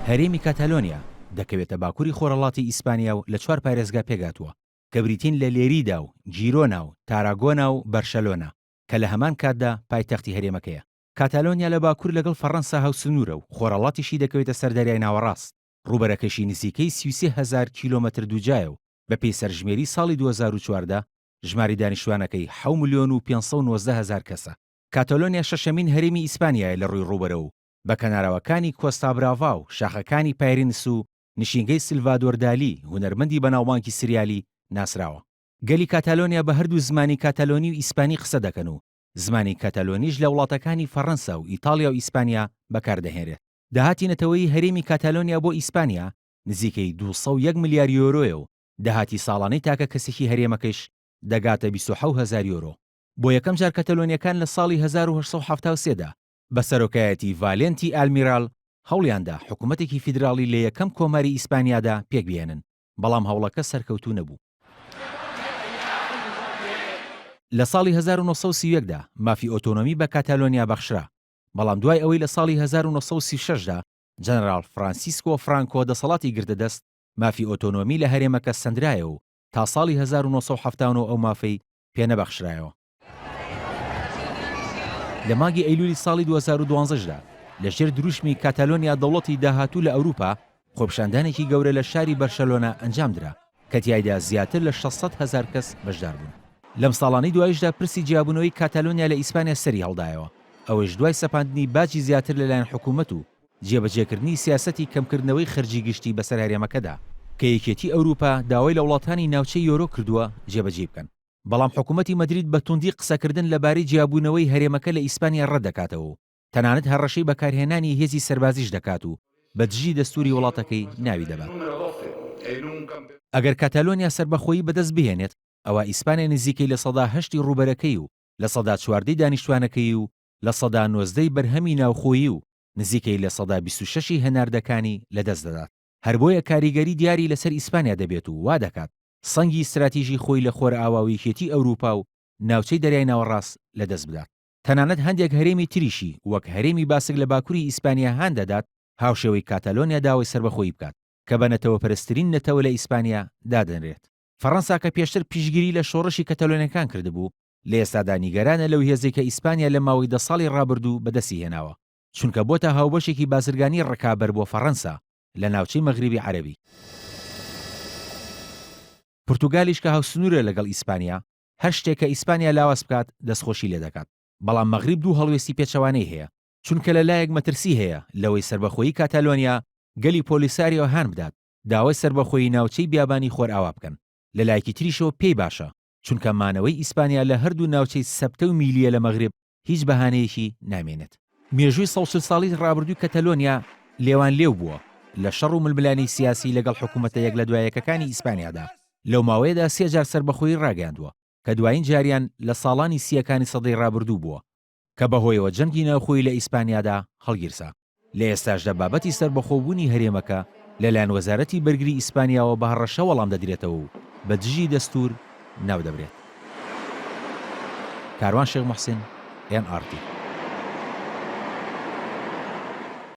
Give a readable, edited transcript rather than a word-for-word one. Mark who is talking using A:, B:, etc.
A: هەرێمی کاتالۆنیا دەکەوێتە باکووری خۆرهەڵاتی ئیسپانیا و لە چوار پارێزگا پێکهاتووە کە بریتین لە لێریدا و گیرۆنا و تاراگۆنا و بەرشەلۆنە کە لە هەمان کاتدا پایتەختی هەرێمەکەیە. کاتالۆنیا لە باکوور لەگەڵ فەڕەنسا هاوسنوورە و خۆرهەڵاتیشی دەکەوێتە سەر دەریای ناوەڕاست. ڕووبەرەکەشی نزیکەی 33 هەزار کیلۆمەتر دووجایە و بەپێی سەرژمێری ساڵی 2014 ژمارەی دانیشتووانەکەی حەو ملیۆن و 519 هەزار کەسە. کاتالۆنیا شەشەمین هەرێمی ئیسپانیایە لە ڕووی ڕووبەرەوە و بە کەناراوەکانی کۆستا براڤا و شاخەکانی پایرینس و نشینگەی سلڤادۆر دالی، هونەرمەندی بەناوبانگی سریالی، ناسراوە. گەلی کاتالۆنیا بە هەردوو زمانی کاتالۆنی و ئیسپانی قسە دەکەن و زمانی کاتالۆنیش لە وڵاتەکانی فەڕەنسا و ئیتاڵیا و ئیسپانیا بەکاردەهێنرێت. داهاتی نەتەوەیی هەرێمی کاتالۆنیا بۆ ئیسپانیا نزیکەی 201 ملیار یۆرۆیە و داهاتی ساڵانەی تاکە کەسێکی هەرێمەکەیش دەگاتە 27 هەزار یۆرۆ. بۆ یەکەم جار کەتەلۆنییەکان لە ساڵی 1873 دا بە سەرۆکایەتی ڤالێنتی ئالمیرال هەوڵیاندا حکومەتێکی فیدراڵی لە یەکەم کۆماری ئیسپانیادا پێکبهێنن، بەڵام هەوڵەکە سەرکەوتوو نەبوو. لە ساڵی 1931 دا مافی ئۆتۆنۆمی بە کاتالۆنیا بەخشرا، بەڵام دوای ئەوەی لە ساڵی 1936 دا جەنەراڵ فرانسیسکۆ فرانکۆ دەسەڵاتی گرتە دەست، مافی ئۆتۆنۆمی لە هەرێمەکە سەندرایەوە و تا ساڵی 1979 ئەو مافەی پێنەبەخشرایەوە. لە مانگی ئەیلولی ساڵی 2012 دا لە ژێر دروشمی کاتالۆنیا دەوڵەتی داهاتوو لە ئەوروپا خۆپیشاندانێکی گەورە لە شاری بەرشەلۆنە ئەنجامدرا کە تیایدا زیاتر لە 600 هەزار کەس بەشداربوون. لەم ساڵانەی دواییشدا پرسی جیابوونەوەی کاتالۆنیا لە ئیسپانیا سەری هەڵدایەوە، ئەوەیش دوای سەپاندنی باجی زیاتر لەلایەن حکوومەت و جێبەجێکردنی سیاسەتی کەمکردنەوەی خەرجی گشتی بەسەر هەرێمەکەدا کە یەکێتی ئەوروپا داوای لە وڵاتانی ناوچەی یۆرۆ کردووە جێبەجێی بکەن. بەڵام حکومەتی مەدرید بە توندی قسەکردن لەبارەی جیابوونەوەی هەرێمەکە لە ئیسپانیا ڕەتدەکاتەوە و تەنانەت هەڕەشەی بەکارهێنانی هێزی سەربازیش دەکات و بە دژی دەستووری وڵاتەکەی ناوی دەبات. ئەگەر کاتالۆنیا سەربەخۆیی بەدەست بهێنێت، ئەوا ئیسپانیا نزیکەی 8% ی ڕووبەرەکەی و 14% ی دانیشتوانەکەی و 19% ی بەرهەمی ناوخۆیی و نزیکەی 26% ی هەناردەکانی لەدەست دەدات. هەر بۆیە کاریگەری دیاری لەسەر ئیسپانیا دەبێت و وا دەکات سەنگی ستراتیژی خۆی لە خۆرئاوا و یەکێتی ئەوروپا و ناوچەی دەریای ناوەڕاست لەدەست بدات. تەنانەت هەندێک هەرێمی تریشی وەک هەرێمی باسک لە باکوری ئیسپانیا هان دەدات هاوشێوەی کاتالۆنیا داوای سەربەخۆیی بکات کە بە نەتەوەپەرستترین نەتەوە لە ئیسپانیا دادەنرێت. فەڕەنسا کە پێشتر پشتگیری لە شۆڕشی کەتەلۆنیەکان کردبوو، لە ئێستادا نیگەرانە لەو هێزەی کە ئیسپانیا لە ماوەی دە ساڵی ڕابردوو بەدەستی هێناوە، چونکە بۆتە هاوبەشێکی بازرگانی ڕکابەر بۆ فەڕەنسا لە ناوچەی مەغریبی عەرەبی. پورتوگالیش کە هاوسنوورە لەگەڵ ئیسپانیا، هەر شتێک کە ئیسپانیا لاواز بکات دەستخۆشی لێدەکات، بەڵام مەغریب دوو هەڵوێستی پێچەوانەی هەیە، چونکە لە لایەک مەترسی هەیە لەوەی سەربەخۆیی کاتالۆنیا گەلی پۆلیساریۆ هان بدات داوای سەربەخۆیی ناوچەی بیابانی خۆرئاوا بکەن، لە لایەکی تریشەوە پێی باشە، چونکە مانەوەی ئیسپانیا لە هەردوو ناوچەی سەبتە و میلیە لە مەغریب هیچ بەهانەیەکی نامێنێت. مێژووی 140 ساڵی ڕابردووی کەتەلۆنیا لێوانلێو بووە لە شەڕ و ململانێی سیاسی لەگەڵ حکوومەتە یەک لە دوایەکەکانی ئیسپانیادا، لەو ماوەیەدا سێ جار سەربەخۆیی ڕاگەیاندووە کە دوایین جاریان لە ساڵانی سییەکانی سەدەی ڕابردوو بووە کە بەهۆیەوە جەنگی ناوخۆیی لە ئیسپانیادا هەڵگیرسا. لە ئێستاشدا بابەتی سەربەخۆبوونی هەرێمەکە لەلایەن وەزارەتی بەرگری ئیسپانیاوە بە هەڕەشە وەڵام دەدرێتەوە و بە دژی دەستوور ناودەبرێت. کاروان شێخ موحسین، ئێن ئاڕ تی.